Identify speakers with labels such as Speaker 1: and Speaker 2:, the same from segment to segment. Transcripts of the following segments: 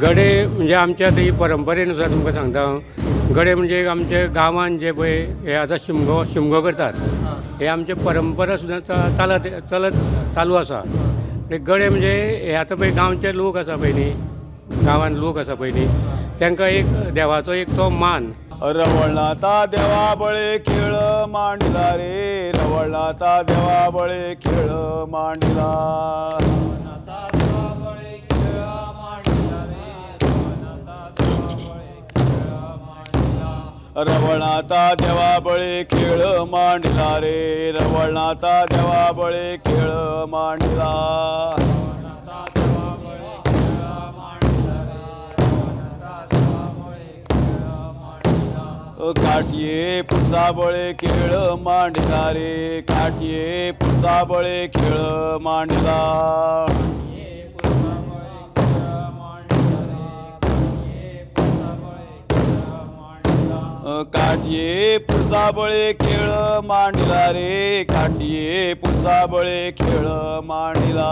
Speaker 1: गडे म्हणजे आमच्या आतां ही परंपरेनुसार तुमकां सांगता हांव. गडे म्हणजे आमच्या गांवान जे पळय हे आतां शिमगो शिमगो करतात. हे आमचे परंपरा सुद्दां चालत चलत चालू आसा. आनी गडे म्हणजे हे आतां पळय गांवचे लोक आसा पळय न्ही, गांवान लोक आसा पळय न्ही, तांकां एक देवाचो एक तो मान.
Speaker 2: रवळनाथा देवा बळे खेळ मांडिला रे, रवळनाथा देवा बळे खेळ मांडिला. रवळनाथा देवा बळे खेळ मांडिला रे, रवळनाथा देवा बळे खेळ मांडिला. काटये पुसाबळे खेळ मांडिला रे, काटये पुसाबळे खेळ मांडिला. काटये पुसाबळे खेळ मांडिला रे, काटये पुसाबळे खेळ मांडिला.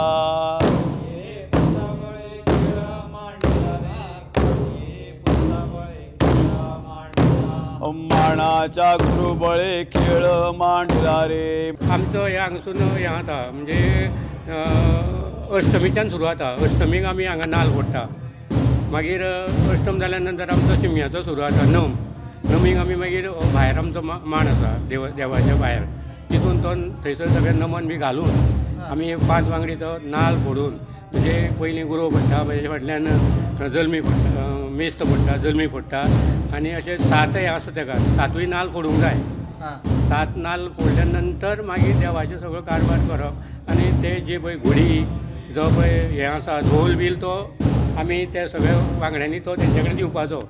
Speaker 2: माणाच्या गुरुबळे खेळ मांडिला रे.
Speaker 1: आमचो हे हांगसून हें जाता म्हणजे अष्टमीच्यान सुरू जाता. अष्टमीक आमी हांगा नाल फोडटा. मागीर अष्टम जाल्या नंतर आमचो शिमग्याचो सुरू जाता नम. नमीक आमी मागीर भायर आमचो मांड आसा देवाच्या भायर, तितून तो थंयसर सगळें नमन बी घालून आमी 5 वांगडी तो नाल फोडून, म्हणजे पयलीं गुरव पडटा, तेजे फाटल्यान जल्मी पडटा, मेस्त पडटा, जल्मी फोडटा, आनी अशें 7 हें आसा तेका, 7ूय नाल फोडूंक जाय. 7 नाल फोडल्या नंतर मागीर देवाचें सगळो कारभार करप आनी ते जे पळय घोडी जो पळय हें आसा धोल बील तो आमी ते सगळे वांगड्यांनी तो तेंचे कडेन दिवपाचो.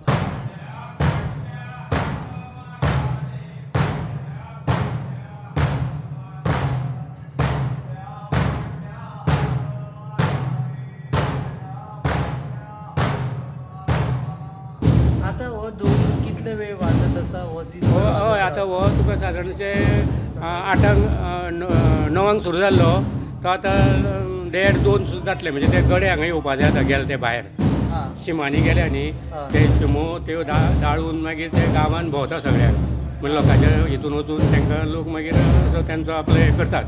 Speaker 3: आतां हो धोल कितले वेळ वाजत आसा हो दीस?
Speaker 1: हय, आतां हो तुका सादारणशें 8 9 सुरू जाल्लो तो आतां 1.5 2 सुद्दां जातले. म्हणजे ते गडे हांगा येवपाचे आतां गेले ते भायर शिमांनी गेले न्ही, ते शिमो त्यो दाळून मागीर ते गांवान भोंवता सगळ्याक, म्हणजे लोकांच्या हितून वचून तांकां लोक मागीर असो तेंचो आपले हें करतात.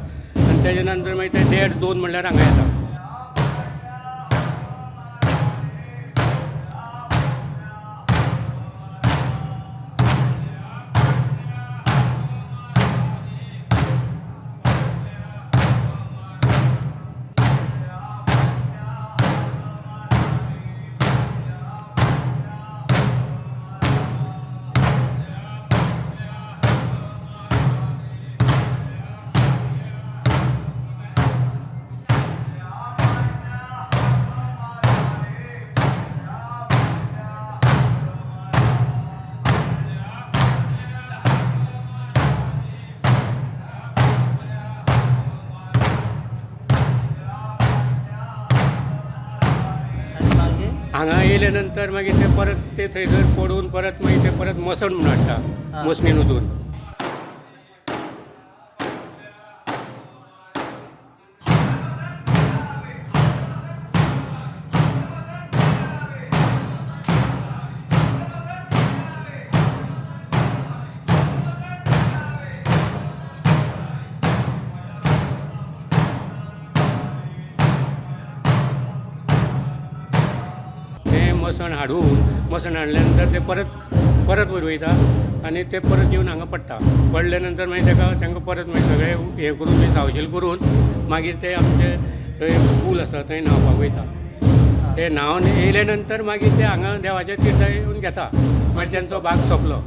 Speaker 1: आनी तेजे नंतर मागीर ते 1.5 2 म्हणल्यार हांगा येता. हांगा येयले नंतर मागीर ते परत ते थंयसर पडून परत मागीर ते परत मसण म्हूण हाडटा, मसणीन वचून. मसण हाडून मसण हाडल्या नंतर ते परत परत वयर वयता आनी ते परत येवन हांगा पडटा. पडल्या नंतर मागीर ताका तांकां परत मागीर सगळें हें करून मागीर सावशील करून मागीर ते आमचे थंय पूल आसा थंय न्हांवपाक वयता. ते न्हांवन येयले नंतर मागीर ते हांगा देवाचे तीर्थ येवन घेता. मागीर तेंचो भाग सोंपलो.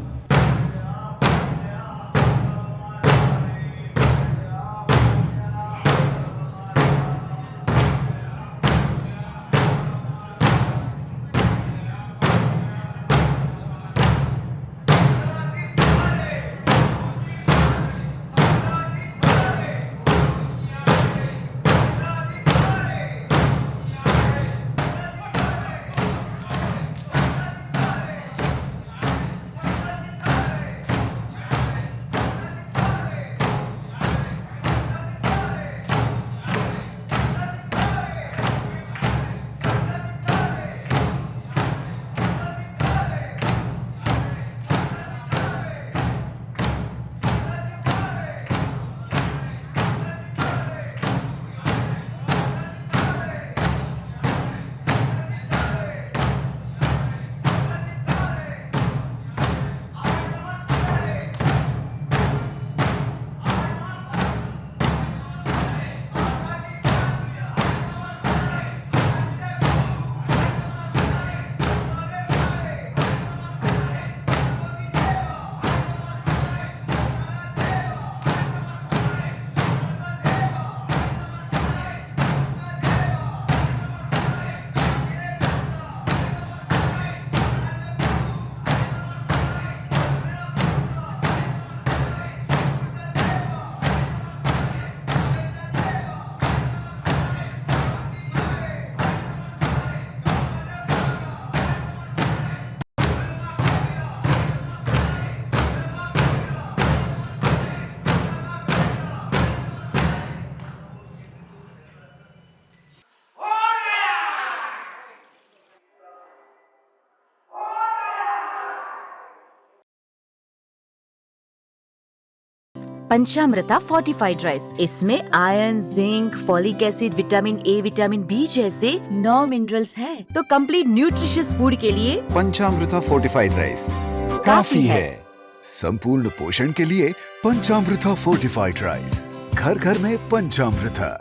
Speaker 4: पंचामृता फोर्टिफाइड राइस। इसमें iron, zinc, folic acid, vitamin A, vitamin B जैसे 9 मिनरल्स हैं। तो कंप्लीट न्यूट्रिशियस फूड के लिए
Speaker 5: पंचामृता फोर्टिफाइड राइस काफी है। संपूर्ण पोषण के लिए पंचामृता फोर्टिफाइड राइस, घर घर में पंचामृता।